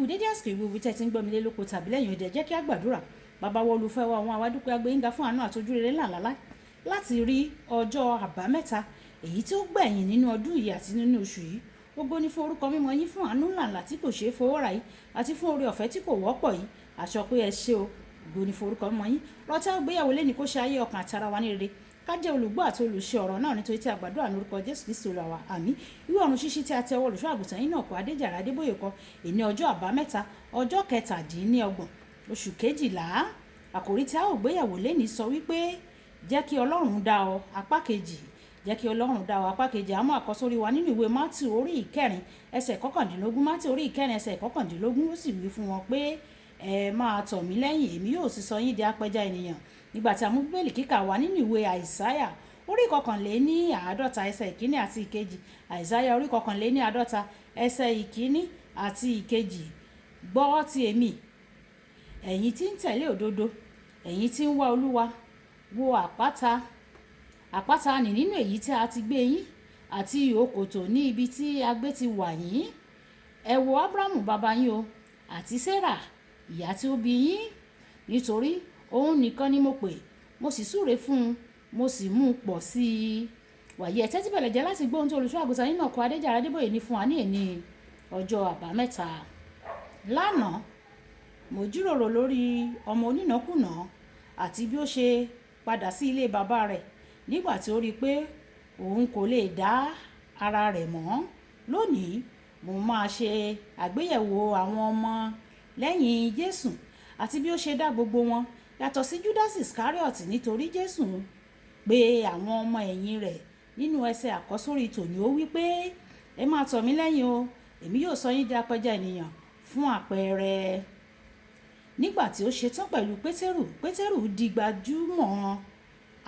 Kú dédé àsìkò ìwé ibi tẹ́ ti ń gbọ́ mi lé lóko tàbí lẹ́yìn òde. Jẹ́ kí á gbàdúrà. Bàbá wa, olùfẹ́ wa, àwọn àwa dúpẹ́, agbẹ́yìnga fún àánú àti ojúrere ńlá ńlá láti rí ọjọ́ àbámẹ́ta èyí tí ó gbẹ̀yìn nínú ọdún yìí àti nínú oṣù yìí. Ògo ni fún orúkọ mímọ́ yín fún àánú ńlá ńlá tí kò ṣeé fowó rà yìí àti fún oore ọ̀fẹ́ tí kò wọ́pọ̀ yìí. Àṣọ pé ẹ ṣé o. Ògo ni fún orúkọ mímọ́ yín. Rọtá gbéyàwó lẹ́ni kó ṣe ayé ọkàn àti ara wa ní rere, ká jẹ́ olùgbọ́ àti olùṣe ọ̀rọ̀ náà, nítorí tí a gbàdúrà ní orúkọ Jésù Kristi Olúwa wa, àmín. Ìwé ọ̀run ṣíṣí tí a tẹ ọwọ́ olùṣọ́ àgùntàn yín náà kọ, Adéjàre Adébóyè kọ, èní ọjọ́ àbámẹ́ta, ọjọ́ 27 oṣù 12. Àkòrí tí a ó gbéyàwó lẹ́ni sọ wípé, "Jẹ́ kí Ọlọ́run dá ọ", apá kejì. Jẹ́ kí Ọlọ́run dá ọ, apá kejì. Àmọ́ àkọ́sórí wa nínú ìwé Mátíù orí 4 ẹsẹ̀ 19. Mátíù orí 4 ẹsẹ̀ 19. Ó sì wí fún wọn pé, "Ẹ máa tọ̀ mí lẹ́yìn, èmi yóò sì sọ yín di apẹja ènìyàn." Nígbà tí a mú Bíbélì kíkà wá nínú ìwé Àìsáyà orí 51 ẹsẹ̀ 1 àti 2. Àìsáyà orí 51 ẹsẹ̀ 1 àti 2. "Gbọ́ ti èmi, ẹ̀yin tí ń tẹ̀lé òdodo, ẹ̀yin tí ń wá Olúwa. Wo àpáta, àpáta nì nínú èyí tí a ti gbé yín, àti ihò kòtò ní ibi tí a gbé ti wà yín. Ẹ wo Abrahamu baba yín o, àti Sarah ìyá tí ó bí yín. Nítorí òun nìkan ni mo pè, mo sì súre fún un, mo sì mú un pọ̀ sí i." Wàyí, ẹ tẹ́tí bẹ̀lẹ̀ jẹ́ láti gbọ́ ohun tí olùṣọ́ àgùntàn yín náà kọ, Adéjàre Adébóyè, ní fún wa ní èní ọjọ́ àbámẹ́ta. Lánàá, mo jíròrò lórí ọmọ onínàkúnà àti bí ó ṣe padà sí ilé bàbá rẹ̀ nígbà tí ó rí i pé òun kò lè dá ara rẹ̀ mọ́. Lónìí, mo máa ṣe àgbéyẹ̀wò àwọn ọmọ lẹ́yìn Jésù àti bí ó ṣe dá gbogbo wọn yàtọ̀ sí Judas Iscariot, nítorí Jésù pé àwọn ọmọ ẹ̀yìn rẹ̀ nínú ẹsẹ̀ àkọ́sórí tòní. Ó wí pé, "Ẹ máa tọ̀ mí lẹ́yìn o, èmi yóò sọ yín di apẹja ènìyàn." Fún àpẹẹrẹ, nígbà tí ó ṣetán pẹ̀lú Pétérù, Pétérù di gbajúmọ̀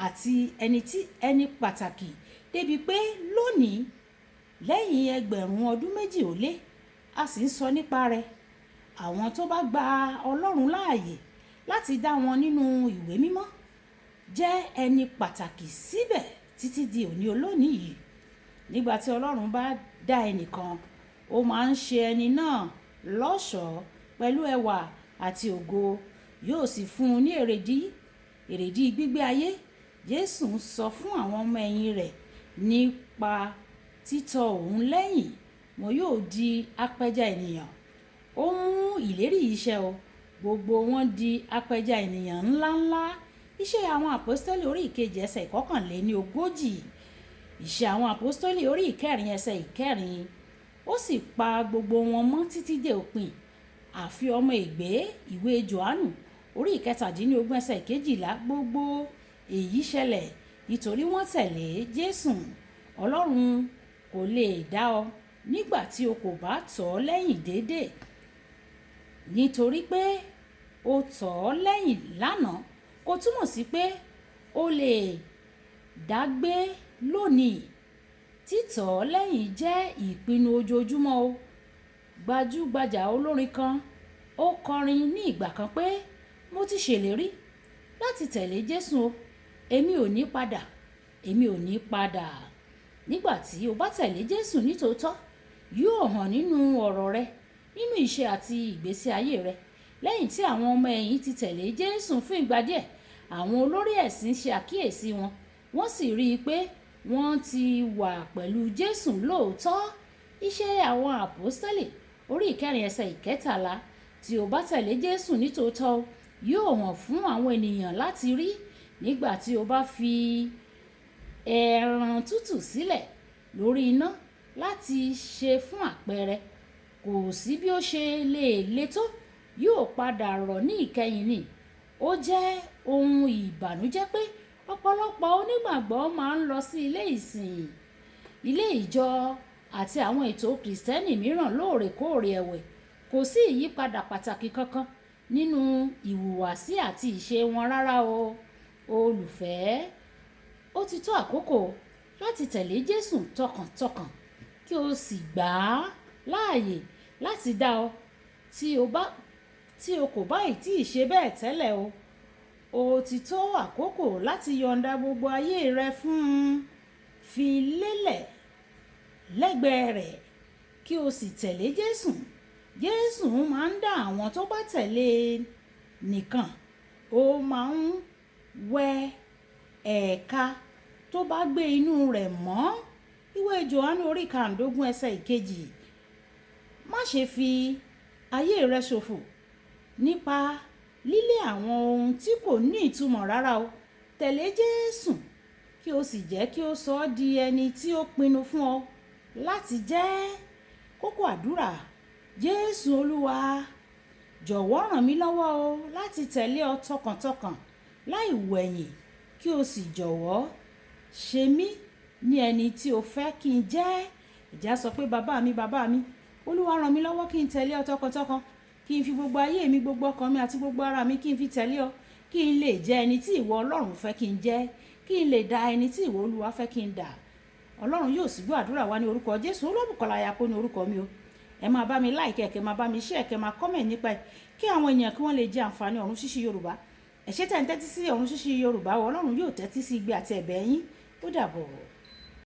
àti ẹni tí ẹni pàtàkì débi pé lónìí, lẹ́yìn ẹgbẹ̀rún ọdún 2 ó lé, a sì ń sọ nípa rẹ̀. Àwọn tó bá gba Ọlọ́run láàyè láti dá wọn nínú ìwé mímọ́ jẹ́ ẹni pàtàkì síbẹ̀ títí di òní olónìí yìí. Nígbà tí Ọlọ́run bá dá ẹnìkan, ó máa ń ṣe ẹni náà lọ́ṣọ̀ọ́ pẹ̀lú ẹwà àti ògo, yóò sì fún un ní èrèdí, èrèdí gbígbé ayé. Jésù ń sọ fún àwọn ọmọ ẹ̀yìn rẹ̀ nípa títọ òun lẹ́yìn, wọn yóò di apẹja ènìyàn. Ó mú ìlérí yìí ṣẹ o. Gbogbo wọn di apẹja ènìyàn ńláńlá. Iṣẹ́ àwọn Àpọ́stélì orí 2 ẹsẹ̀ 41. Iṣẹ́ àwọn Àpọ́stélì orí 4 ẹsẹ̀ 4. "Ó sì pa gbogbo wọn mọ́ títí dé òpin, àfi ọmọ ègbé." Ìwé Jòhánù orí 17 ẹsẹ̀ 12. Gbogbo èyí ṣẹlẹ̀ nítorí wọ́n tẹ̀lé Jésù. Ọlọ́run kò lè dá ọ nígbà tí o kò bá tọ̀ ọ́ lẹ́yìn déédéé. Nítorí pé o tọ̀ ọ́ lẹ́yìn lánàá kò túmọ̀ sí pé o lè dágbé lónìí. Títọ̀ ọ́ lẹ́yìn jẹ́ ìpinnu ojoojúmọ́ o. Gbajúgbajà olórin kan, ó kọrin ní ìgbà kan pé, "Mo ti ṣèlérí láti tẹ̀lé Jésù o, èmi ò ní padà, èmi ò ní padà." Nígbà tí o bá tẹ̀lé Jésù nítòótọ́, yóò hàn nínú ọ̀rọ̀ rẹ, nínú ìṣe àti ìgbésí ayé rẹ. Lẹ́yìn tí àwọn ọmọ ẹ̀yìn ti tẹ̀lé Jésù fún ìgbà díẹ̀, àwọn olórí ẹ̀sìn ṣe àkíyèsí wọn, wọ́n sì rí i pé wọ́n ti wà pẹ̀lú Jésù lóòótọ́. Iṣẹ́ àwọn Àpọ́stélì orí 4 ẹsẹ̀ 13. Tí o bá tẹ̀lé Jésù nítòótọ́, yóò hàn fún àwọn ènìyàn láti rí. Nígbà tí o bá fi ẹran tútù sílẹ̀ lórí iná láti ṣe fún àpẹẹrẹ, kò sí bí ó ṣe lè le tó, yóò padà rọ̀ ní ìkẹyìn ni. Ó jẹ́ ohun ìbànújẹ́ pé ọ̀pọ̀lọpọ̀ onígbàgbọ́ máa ń lọ sí ilé ìsìn, ilé ìjọ àti àwọn ètò Kìrìsìtẹ́nì mìíràn lóòrèkóòrè ẹ̀wẹ̀, kò sí ìyípadà pàtàkì kankan nínú ìhùwàsí àti ìṣe wọn rárá o. Olùfẹ́, ó ti tó àkókò láti tẹ̀lé Jésù tọkàntọkàn kí o sì gbà á láàyè láti dá ọ tí o kò bá ì tí ì ṣe bẹ́ẹ̀ tẹ́lẹ̀ o. Ó ti tó àkókò láti yọ̀ǹda gbogbo ayé rẹ fún un, fi lélẹ̀ lẹ́gbẹ̀ẹ́ rẹ̀ kí o sì tẹ̀lé Jésù. Jésù máa ń dá àwọn tó bá tẹ̀lé e nìkan. Ó máa ń wẹ ẹ̀ka tó bá gbé inú rẹ̀ mọ́. Ìwé Jòhánù orí 15 ẹsẹ̀ 2. Má ṣe fi ayé rẹ ṣòfò nípa lílé àwọn ohun tí kò ní ìtumọ̀ rárá o. Tẹ̀lé Jésù kí o sì jẹ́ kí ó sọ ọ́ di ẹni tí ó pinnu fún ọ láti jẹ́. Kókó àdúrà. Jésù Olúwa, jọ̀wọ́ ràn mí lọ́wọ́ o láti tẹ̀lé ọ tọkàntọkàn láì wẹ̀yìn, kí o sì jọ̀wọ́ ṣe mí ní ẹni tí o fẹ́ kí n jẹ́. Ìjà sọ pé bàbá mi, bàbá mi, Olúwa ràn mí lọ́wọ́ kí n tẹ̀lé ọ tọkàntọkàn, kí n fi gbogbo ayé mi, gbogbo ọkàn mi àti gbogbo ara mi kí n fi tẹ̀lé ọ, kí n lè jẹ́ ẹni tí ìwọ Ọlọ́run fẹ́ kí n jẹ́, kí n lè da ẹni tí ìwọ Olúwa fẹ́ kí n dà. Ọlọ́run yóò sì gbọ́ àdúrà wa ní orúkọ Jésù. Olúwabùkọ́lá Ayako ní orúkọ mi o. Ẹ máa bá mi like, ẹ kẹ́ máa bá mi share, kẹ́ máa comment nípa ẹ̀, kí àwọn èèyàn kí wọ́n lè jẹ àǹfààní Ọ̀run Ṣíṣí Yorùbá. Ẹ ṣé tẹ́ ń tẹ́tí sí Ọ̀run Ṣíṣí Yorùbá. Ọlọ́run yóò tẹ́tí sí igbe àti ẹ̀bẹ̀ yín. Ó dàbọ̀.